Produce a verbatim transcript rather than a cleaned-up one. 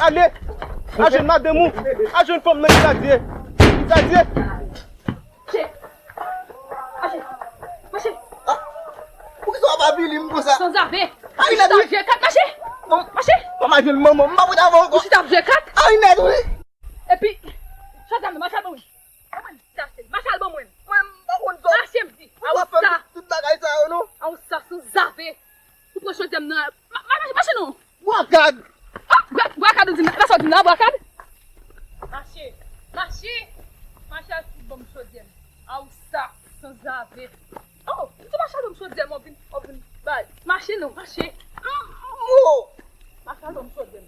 Ale, al jwenn madanm ou, al jwenn fanm nan ki ta di, ki ta di. Mache, mache, mache. Poukisa w ap avili m konsa? Sanzave. Ay, nèg, wi. Mache. Bon, mache. Bon, m al jwenn manman m, m pa pote avè w ankò. Ou chita ap jwe kat? Ay, nèg, wi. Epi, chòdyè m nan, mache al ban mwen. Ban mwen, mache al ban mwen. Mwen, m pa konn sa. Mache, m di. A ou sa. Tout bagay sa yo, non. A ou sa, sanzave. Ou pran chòdyè m nan. Ma- ma- Mache, mache non. Bwa kad. Ah, bwa- bwa kad ou di m nan. Sa w di m nan, bwa kad. Mache. Mache. Mache al fout ban m chòdyè m. A ou sa, sanzave. Oh, ou di mache al ban m chòdyè m, w ap vin, w ap vin bay. Mache non, mache. Oh. Mache al ban m chòdyè m.